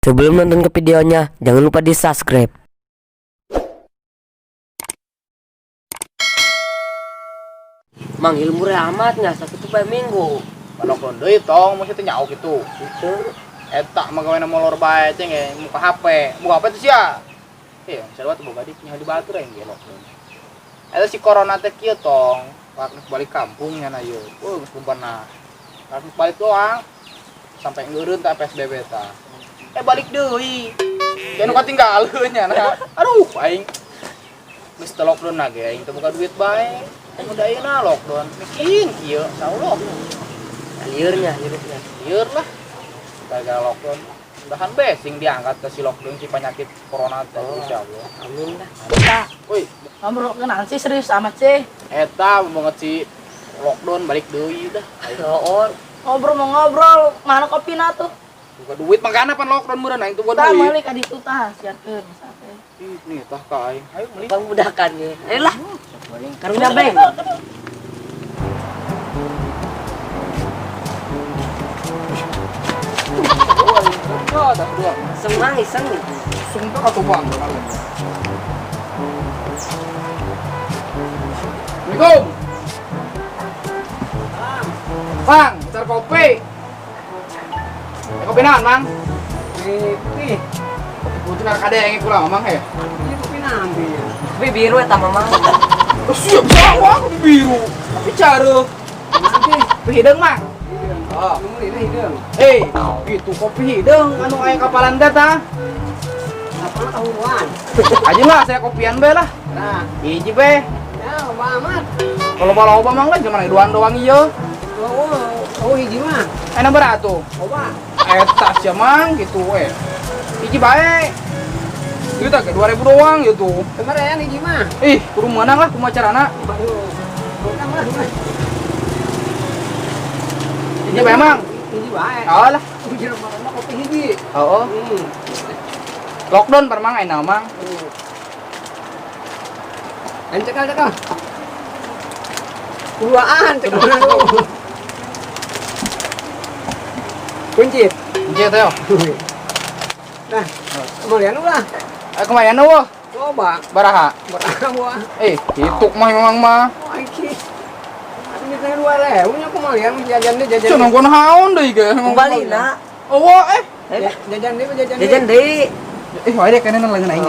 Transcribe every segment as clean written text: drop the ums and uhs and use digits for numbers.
Sebelum nonton ke videonya, jangan lupa di subscribe. Mang, ilmu amat nggak sakit tuh bae minggu. Lockdown deui tong, mesti teh nyaho kitu. Itu. Eta mah gawe molor bae ceng ge, muka HP. Muka HP tuh sia. Iya, sarua tuh boga di nyaho di batur aing ge lockdown. Eta si corona teh kieu tong, waktu balik kampung nya na ieu. Weuh, geus bebenah. Waktu balik doang. Sampai ngeureun tah PSBB tah. Eh balik deui. Kayak nu katinggaleun nya nah. Aduh, aing geus teu lockdown na ge aing teu boga duit bae. Aing udah ayeuna lockdown. Miskin kieu, saulok. Liurnya, liurnya. Lieur lah. Gara-gara lockdown. Mudahan be sing diangkat ke si lockdown si penyakit corona teh Oh. insyaallah. Amin dah. Kita Woi, ngobrol kenaan sih, serius amat sih. Eta banget si lockdown balik deui dah. Oh, Ngobrol mau ngobrol, mana kopi na tuh? Buka duit makana pan lockdown meureun aing tuh boga Tah duit. meuli ka ditu tah, siapkeun misalnya. Ih, nih tah ka aing. Ayo meuli. Bang budakan nih. Ayolah, karunya beng. Dua, tah dua. Semang iseng. Sumpah atuh bang. Assalamualaikum. Bang, cari kopi. Eh, kopi naon, Mang? Kopi, Kopi putih nak ada yang kurang, Mang he. ini kopi nanti ya. Kopi biru eta mamang. Oh, siap, sama kopi biru. Kopi cara. Nanti, Kopi hidung, Mang. hidung. Oh. Nomor ini hidung. Eh, gitu kopi hidung anu aya kapalan teh tah. Apa kahuruan? Aja lah, saya kopian be lah. Nah, Hiji be. ya loba amat. Kalau loba mang lah cuman duaan doang ieu. Oh, oh, oh hiji mah. Enak berat tuh. Loba. Eta sia mang gitu eh. Hiji bae. Itu tak 2000 doang gitu. Kemarin hiji mah. Ih, kudu meunang lah kumaha carana. Aduh. Bukan mah. Hiji bae mang. Hiji bae. Oh lah. Hiji mah kopi hiji. Oh, Hmm. lockdown par mang ayeuna mang. Dan cekal cekal. Duaan cekal dulu. Kunci. Hiji teh yo. Nah, kembalian ulah. Eh kemayan eueuh. Coba. Baraha. Berapa? Eh, hituk mah memang mah. Oh, iki. Aduh, misalnya 2000 nya kemalian jajan deh jajan. Cenah gua naon deui ge. Kembali nak. Eueuh eh. Ayolah. Jajan deh jajan deh. Jajan deui. Eh, wae deh kene leungeun aing.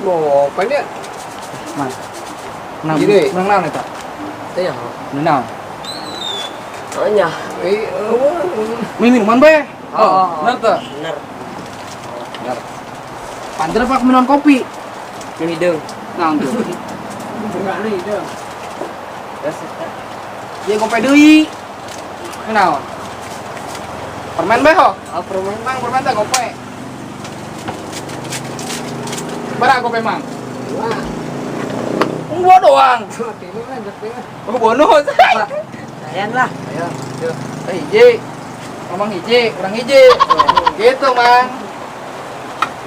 Loh, apa dia? Mang. Menang, Gini. menang naon eta? Teh ya. Menang naon? Oh nya. Eh, oh, Mie minuman be. Oh. Bener teu? Bener. Bener. Panter pak minuman kopi. Nu hideung. Naon tuh? berani itu. Terus eta. Ieu gope deui. Ini naon? Permen be ho. Oh, permen. Mang permen teh gope. Bara gope mang. Wah, Dua doang. tilu lah, tilu. Oh bonus. Sayang lah. Ayo, yuk. Eh, hiji. Ngomong hiji, kurang hiji. Gitu, Mang.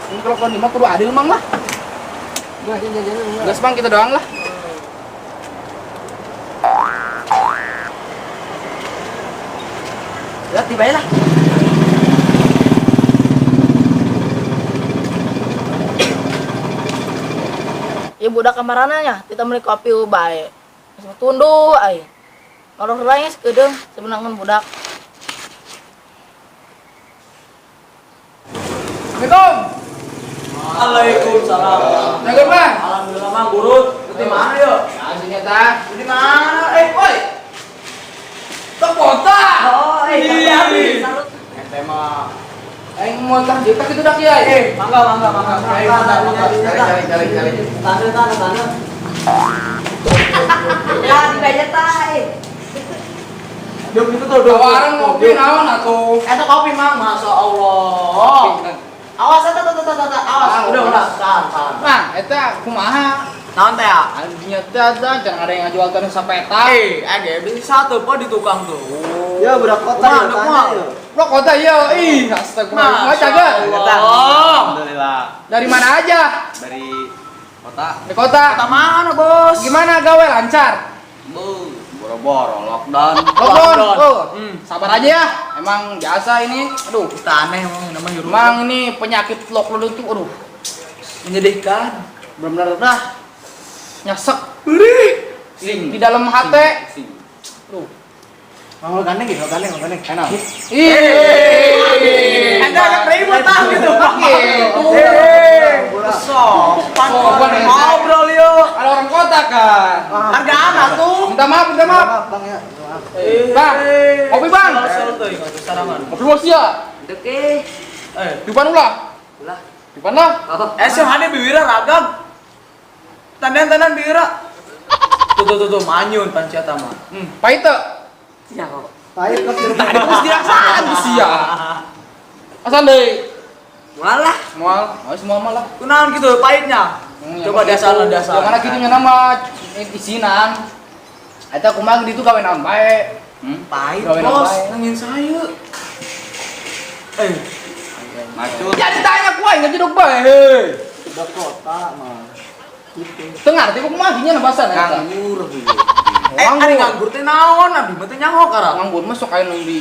Ini kalau kau lima kudu adil, Mang lah. Nah, ini jajanan enggak. Gas, Mang, kita doang lah. Ya tiba lah. Ya budak kamarana nya, kita beli kopi bae. Geus tunduh ai. Molor lain sekedeung sebenangan budak. Assalamualaikum. Waalaikumsalam. Assalamualaikum, Mang. Alhamdulillah Mang burut. Lu di mana yo? Nah, sini ta. Lu di mana? Eh, woi. Ke kota. Oh, Iya. Ente mah. Aing mau tah juta gitu dak ya. Eh, mangga mangga mangga. Ayo, mangga mangga. Cari cari cari cari. Tanah tanah tanah. Ya dibayar tah. Eh. Duk itu tuh duk. Tawaran ngopi naon atuh. Eta kopi Mang, Masya Allah. Awas eta eta eta eta awas. Ah, Udah udah, tahan tahan. Nah, eta kumaha? Naon teh ya? Anjingnya teh ada, jangan ada yang ngajual tanah sapeta. Eh, age bisa tuh po di tukang tuh. Ya, budak kota Kumaha, ya, duk, tanya kumaha? ya. Lo kota iya, ih, astagfirullah. Masya Caga. Allah. Alhamdulillah. Dari mana aja? Dari kota. Di kota. Kota mana, Bos? Gimana gawe lancar? Bu, boro Boro-boro lockdown. Lockdown. Oh, sabar aja ya. Emang biasa ini. Aduh, Kita aneh emang namanya hirup. emang ini penyakit lockdown itu aduh, Menyedihkan. benar-benar dah nyasek. Di dalam hati. Sing. Aduh, Mau gandeng gitu, gandeng, gandeng. enak. Ih. Anda agak ribut ah gitu. Gitu. Sok, Sopan, ya. ngobrol yuk. Ada orang kota kan. Harga anak tuh. Minta maaf, minta maaf. Maaf, Bang ya. Maaf. Bang, kopi bang. Sarangan. Kopi bos ya. Deke. Eh, Dipan ulah. Ulah. Dipan lah. Oh. eh sih hane biwira ragam. Tandan-tandan biwira. Tuh tuh tuh tuh manyun pancata mah. Pahit teu? Ya kok. Pahit kok jeruk. Tadi terus dirasaan tuh sia. Asal deui. Malah. Moal, oh semua malah. Kunaon gitu pahitnya. Coba dasar dasar. Yang mana gitu nya nama isinan. Eta kumaha di itu gawe naon bae. Pahit Gawe naon bos, bae. nangin saya. Eh, Macut. Jadi tanya ku aing ngeduk bae. Hei. Udah kota mah. Gitu. Teu ngarti ku kumaha nya bahasan eta. Nganggur gitu. eh ari nganggur teh naon? Abdi mah teh nyaho kara. Nganggur mah sok aya nu di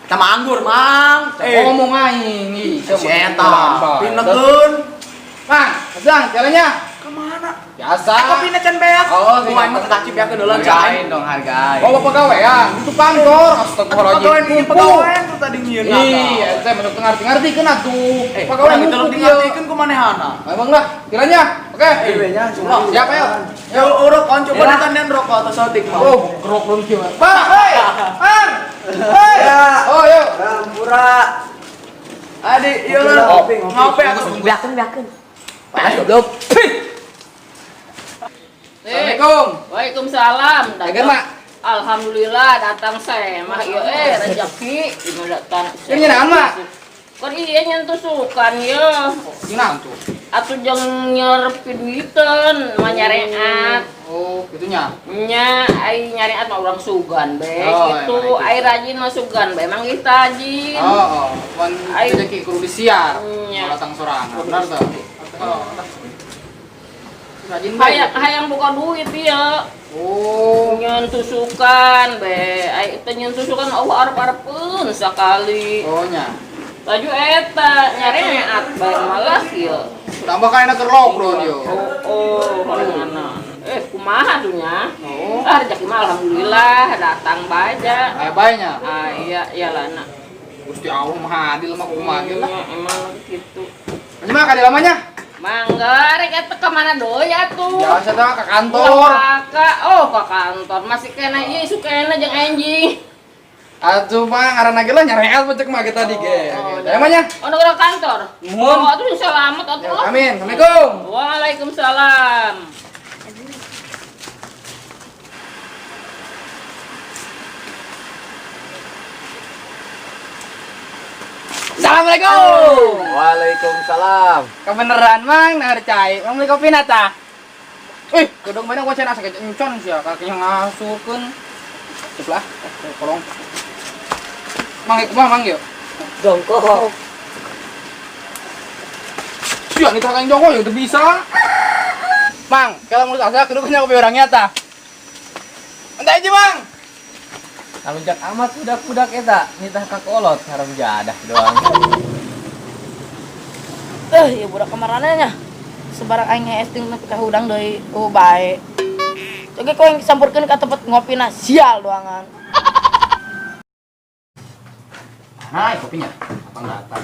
Sama anggur, Mang. Eh, ngomong aing ih. si eta. Pinekeun. Mang, sedang jalannya. Kemana? Biasa. Eh, kopi can beak. Oh, Ku aing mah teh beak deulan Hargain cai. dong, hargain. Oh, pegawaian, itu kantor, astagfirullahaladzim. Pegawai ini pegawai tuh tadi nyieun. Iya, saya menurut ngerti-ngerti kan atuh. Eh, Pegawai kita ngumpul lebih ieu. ngartikeun ku manehana. Ayo bang lah, kiranya. Oke. Nya cuma. Siap ayo. Ya urut kon coba ditandan rokok atau sotik mau. Oh, gerok belum kieu. Bang, hei. Bang. Hei. Oh, yuk. Rampura. Adi, iya lah. Ngopi, ngopi. Ngopi atuh. Biakeun biakeun. Panas goblok. Assalamualaikum. Waalaikumsalam. Dagang, Mak. Alhamdulillah datang saya mah ieu rezeki ieu datang. Ini nyeunaan, Mak? Kan iya nyentuh sukan ye. Nyeunaan tuh. Atuh jeung nyerep duiteun mah nyareat. Oh, gitunya. Nya ai nyareat mah urang sugan be Oh, gitu. emang itu. Ai rajin mah sugan be emang kita rajin. Oh, oh. Wan Ayo. rezeki kudu disiar. Nya. Kalau datang sorangan. Benar tuh. Oh, rajin be. Hayang hayang buka duit ieu. Oh. Nyentusukan be, ai teh nyentusukan Allah arep-arepeun sakali. Oh nya. Laju eta nyareat bae malah ieu. Tambah kan enak keur lockdown yo. Oh, horenganan. Eh, kumaha tuh nya? Oh. Ah, rezeki mah alhamdulillah datang bae aja. Aya bae nya. Ah, iya iya lah nak. Gusti Allah Maha Adil mah kumaha ge lah. Iya, emang gitu. Ini mah kadi lamanya. Mangga rek eta ka mana deui atuh? Biasa tah ke kantor. Kakak, oh ke kantor masih kena ieu isu kena jeung anjing. Atuh mah ngaranna ge lah nyareat pecek mah ge tadi ge. Oh, Aya mah nya. Oh, ke kantor. Nuhun. Oh, atuh selamat atuh lah. Amin. Assalamualaikum. Waalaikumsalam. Assalamualaikum. Waalaikumsalam. Kebeneran mang nahar cai. Mang beli kopi na tah. Ih, kedong mana gua cenah sakit encon sia kakinya ngasukeun. Cep lah, kolong. Mang kumaha mang yuk? Jongkok. Sia nih kakak jongkok ya udah bisa. Mang, kalau menurut asa kedong nya kopi orangnya tah. Entah aja, Mang. Ngalunjak amat budak-budak eta nitah ka kolot haram jadah doang. Eh, ya budak kamarana nya. Sebarang aing hees ting nepi ka hudang deui. Oh bae. Oke kau yang sampurkeun ka tempat ngopina sial doangan. Nah, kopinya. Apa datang?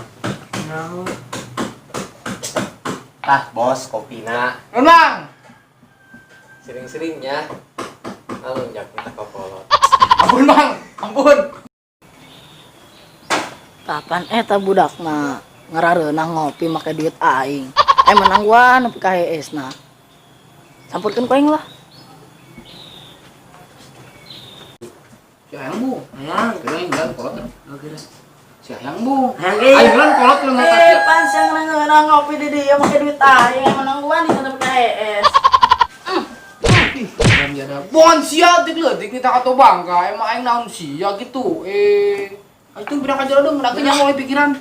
Tah, bos, kopina. Nun, Mang. Sering-seringnya ngalunjak nitah ka kolot. Ampun, Mang. Ampun. Kapan eta budakna ngarareunah ngopi make duit aing. Eh menang gua nepi ka heesna. Sampurkeun ku aing lah. Si hayang bu. Hayang. Kira yang jalan kolot. Oh, kira. Si hayang bu. Hayang ge. Ayo jalan kolot lu nggak Eh, pansang ngeunah ngopi di dieu make duit aing. Menang gua nih nepi ka hees. Ih, jada. Bon sia dik leutik kita atau bangka, emang aing naon sia gitu. Eh, itu pindah ka jero dong, udah kenyang mulai pikiran.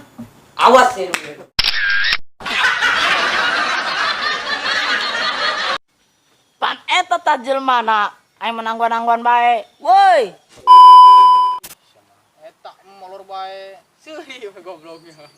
Awas ya. Pan eta tajil mana? Aing menang nangguan bae. Woi. Eta molor bae. Seuri gobloknya.